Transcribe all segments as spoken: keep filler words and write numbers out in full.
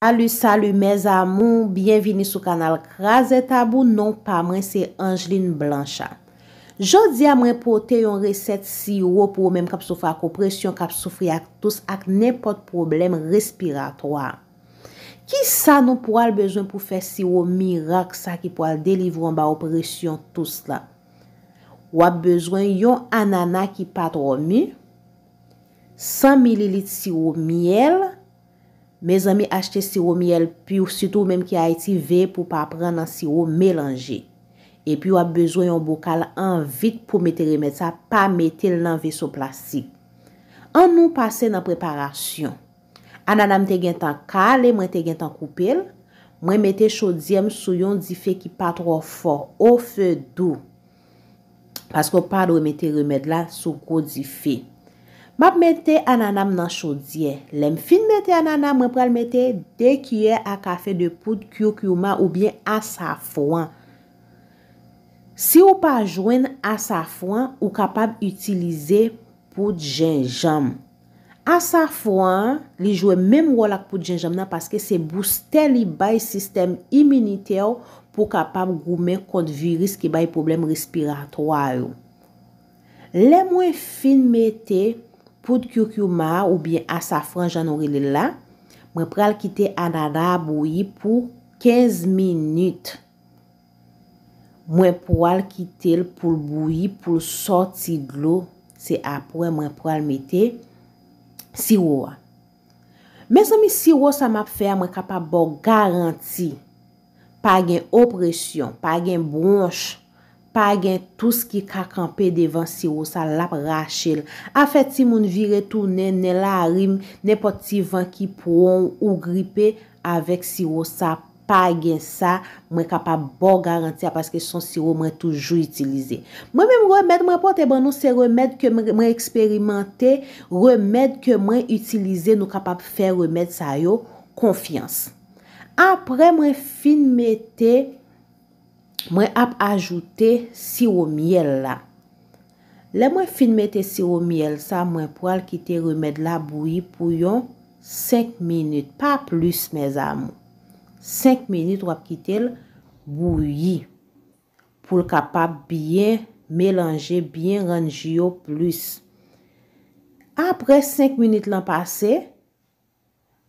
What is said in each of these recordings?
Salut, salut mes amours, byenvini sou kanal Kraze Tabou, non pa mwen se Angeline Blanchard. Jodi a mwen pote yon resèt siwo pou ou menm k ap soufri ak opresyon, k ap soufri ak tous ak nenpòt pwoblèm respiratwa. Kisa nou pwal bezwen pou fè siwo mirak sa ki pwal delivre w anba opresyon tous la? W ap bezwen yon anana ki pa twò mi, san mililit siwo myèl, Mezanmi, achte siwo myèl pi, sitou ou menm ki Ayiti, veye pou w pa pran nan siwo melanje. Epi w ap bezwen yon bokal an vit pou mete remèd sa, pa mete l nan veso plastik. Ann nou pase nan preparasyon. Anana m te gentan kale, mwen te gentan koupe l. Mwen mete chodyè m sou yon dife ki pa twò fò, au feu doux. Paske w pa dwe mete remèd la sou gwo dife. M ap mete anana m nan chodyè. Lè m fin mete anana, mwen pral mete de kiyè a kafe de poud curcuma oubyen asafran. Si w pa jwenn asafran, ou kapab itilize poud jenjanm. Asafran an, li jwe menm wòl ak poud jenjanm nan paske se boustè li bay sistèm iminitè w pou w kapab goumen kont viris ki bay pwoblèm respiratwa yo. Lè mwen fin mete poud curcuma a oubyen asafran jan nou rele l la, mwen pral kite anana a bouyi pou kenz minit. Mwen pwal kite l pou l bouyi, pou l sòti dlo. Se apre mwen pral mete siwo a. Mezanmi, siwo sa m ap fè a, mwen kapab ba w garanti. Pa gen opresyon, pa gen bwonch, pa gen tous ki ka kanpe devan siwo sa, l ap rache l. Afè timoun vire tounen, nen larim, nenpòt ti van ki pran w ou gripe, avèk siwo sa, pa gen sa, mwen kapab ba w garanti a paske se yon siwo mwen toujou itilize. Mwen menm, remèd mwen pote ban nou, se remèd ke mwen, mwen eksperimante, remèd ke mwen itilize, nou kapab fè remèd sa yo konfyans. Apre mwen fin mete, mwen ap ajoute siwo myèl la. Lè mwen fin mete siwo myèl sa, mwen pral kite remèd la bouyi pou yon senk minit, pa plis, mes amours. Senk minit, w ap kite l bouyi pou l kapab byen melanje, byen rann ji yo plis. Apre senk minit lan pase,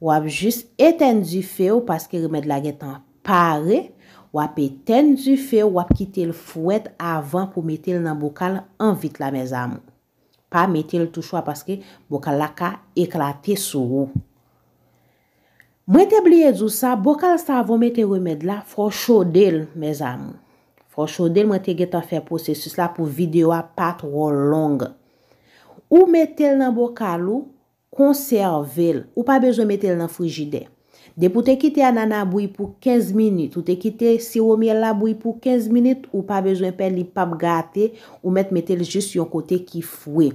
w ap jis etèn dife w paske remèd la gentan pare. W ap etèn dife w, w ap kite l fwèt avan pou mete l nan bokal an vit la, mes amours. Pa mete l tou chwa paske bokal la ka eklate sou ou. Mwen te bliye di w sa, bokal sa avan w mete remèd la, fò w chode l, mes amours. Fò w chode l, mwen te gentan fè pwosesis la pou videyo a pa twò long. Ou mete l nan bokal ou, konsève l. Ou pa bezwen mete l nan frijidè. Depi w te kite anana bouyi pou kenz minit, ou te kite siwo myèl la bouyi pou kenz minit, ou pa bezwen pè, li p ap gate, ou mèt mete l jis yon kote ki fre.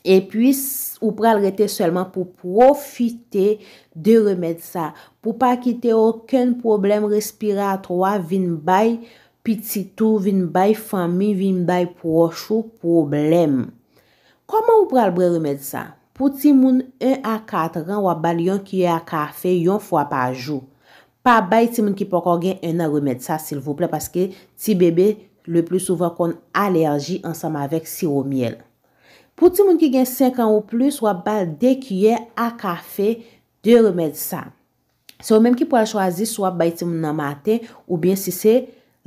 Epi, s-, ou pral rete sèlman pou pwofite de remèd sa, pou pa kite okenn pwoblèm respiratwa vin bay pitit ou, vin bay fanmi, vin bay pwòch ou pwoblèm. Kòman ou pral bwè remèd sa? Pou timoun en a kat an, w ap ba l yon kiyè a kafe yon fwa pa jou. Pa bay timoun ki poko gen en an remèd sa, silvouplè, paske ti bebe, le pli souvan, konn alèji ansanm avèk siwo myèl. Pou timoun ki gen senk an ou plis, w ap ba l de kiyè a kafe de remèd sa. Se ou menm ki pral chwazi si w ap bay timoun nan maten oubyen si se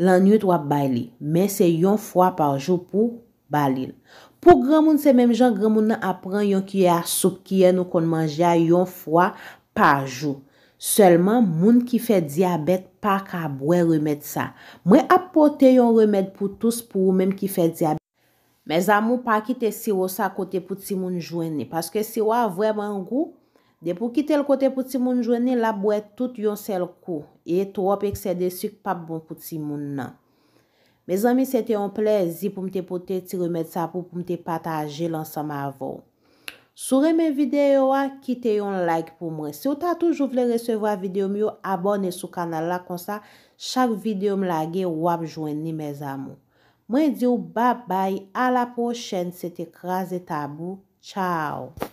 lannwit w ap bay li. Men se yon fwa pa jou pou ba li l. Pou granmoun, se menm jan, granmoun nan ap pran yon kiyè a soup, kiyè nou konn manje a, yon fwa pa jou. Sèlman, moun ki fè dyabèt pa ka bwè remèd sa. Mwen ap pote yon remèd pou tous pou ou menm ki fè dyabèt. Mes amours, pa kite siwo sa kote pou timoun jwenn li, paske siwo a vrèman gou. Depi w kite l kote pou timoun jwenn li, l ap bwè tout yon sèl kou. E twòp eksè de sik p ap bon pou timoun nan. Mezanmi, se te yon plèzi pou m te pote ti remèd sa pou, pou m te pataje l ansanm avè w. Si w renmen videyo a, kite yon like pou mwen. Si w ta toujou vle resevwa videyo m yo, abòne sou kanal la, konsa chak videyo m lage, w ap jwenn li, mes amours. Mwen di w babay, a la pwochèn, se te Kraze Tabou. Tchao!